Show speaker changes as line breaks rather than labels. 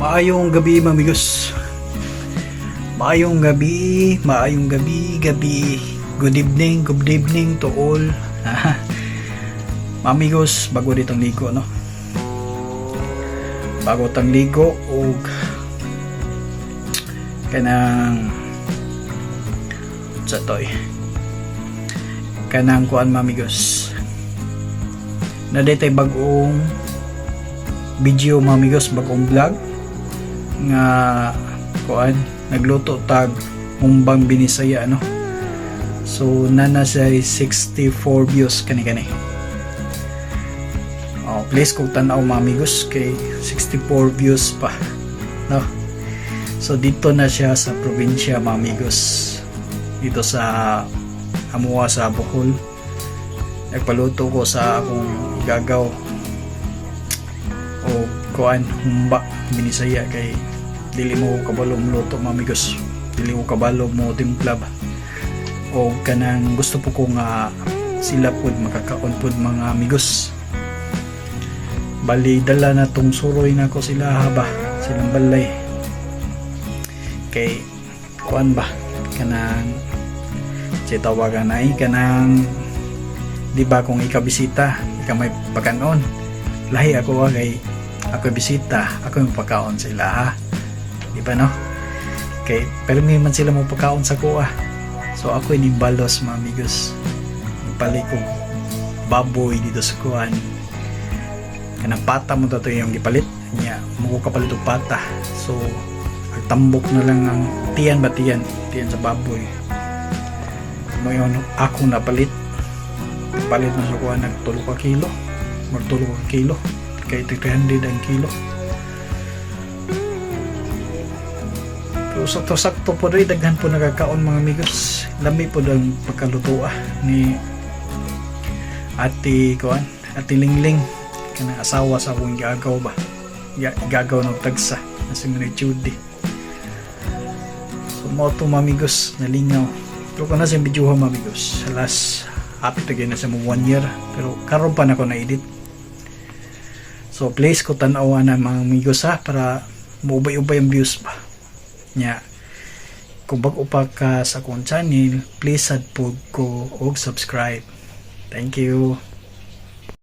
Maayong gabi, mamigos. Maayong gabi, gabi. Good evening to all. Mamigos, bago ditong ligo, no? Bago tang ligo og kanang sa toy. Kanang kuan, mamigos. Na tay bagong video, mamigos, bagong vlog nga kuan, nagluto tag humbang Binisaya, no? So nana siya 64 views kani kani. Oh, please kung tan-aw, mamigos, kay 64 views pa, no? So dito na siya sa probinsya, mamigos, dito sa Amua sa Bohol. Nagpaluto ko sa akong gagaw o kuan, humba Binisaya, kay dili mo kabalo moluto, mamigos, dili ko kabalo mo timpla ba, o kanang gusto po ko nga sila pud makakaon pud, mga amigos. Bali dala na tong suroy na ko sila ba, silang balay, kay kuan ba, kanang si tawagan ay kanang di ba, kung ikaw bisita, ikaw may pagkaon. Lahi ako ah, kay ako bisita, ako yung pagkaon sila ha, di ba, no? Kay permi man sila mo pagkaon sa kuha. So ako ini balos, mga amigos, palit ko baboy dito sa kuan, kanang pata mo to yung gipalit niya mo ko kapalit og pata. So ang tambok na lang ang tiyan ba, tiyan tiyan sa baboy mo yun akong napalit. Palit na sa kuan, nagtulo ka kilo, magtulo ka kilo, kay 300 ang kilo. Pero sakto-sakto po rin, daghan po nagkakaon, mga amigos. Lami po ang pagkaluto ah, ni Ate kuan, Ate Lingling, kanang asawa sa akong gagaw ba. Gagaw ng tagsa na si Manay Judy. So mo to, mga amigos, nalingaw. Pero kung nasa video, mga amigos, last happy to na sa mo one year, pero karon pa na ko na-edit. So please ko tan-awa na, mga amigos ha, para muubay-ubay ang views ba. Nya, kung bago pa ka sa akong channel, please sad po ko og subscribe. Thank you.